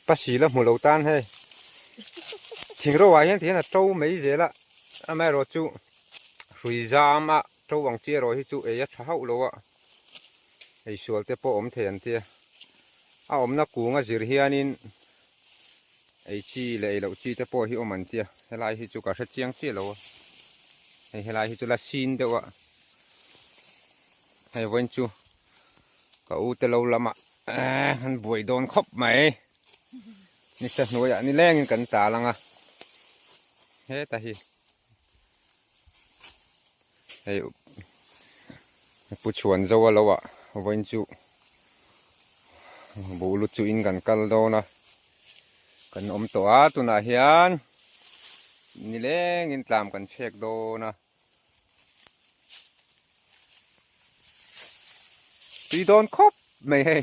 Pasi la hmu lo tan hei. Thing ro ah hian ti hian a to mai zel a, amaherawh chu hrui zam a to ang chi erawh hi chu ei a tha hauh lo a, ei sual te pawh awm thei an tia. A awmna kung a zir hianin ei chi leh ei loh chi te pawh hi awm an tia, helai hi chu ka hre chiang chiah lo a, hei helai hi chu la sin deuh a, hei vawiin chu. Ka u te lo lamah an buai dawn khawp mai. Nisa hnuaiah ni lengin kan tal ang a. Heta hi hei pu chhuan zo a lo ah vawiin chu buh lut chu in kan kal dawn a. Kan awm tawh a tunah hian ni lengin tlam kan chhek dawn a. Tui dawn khawp mai hei.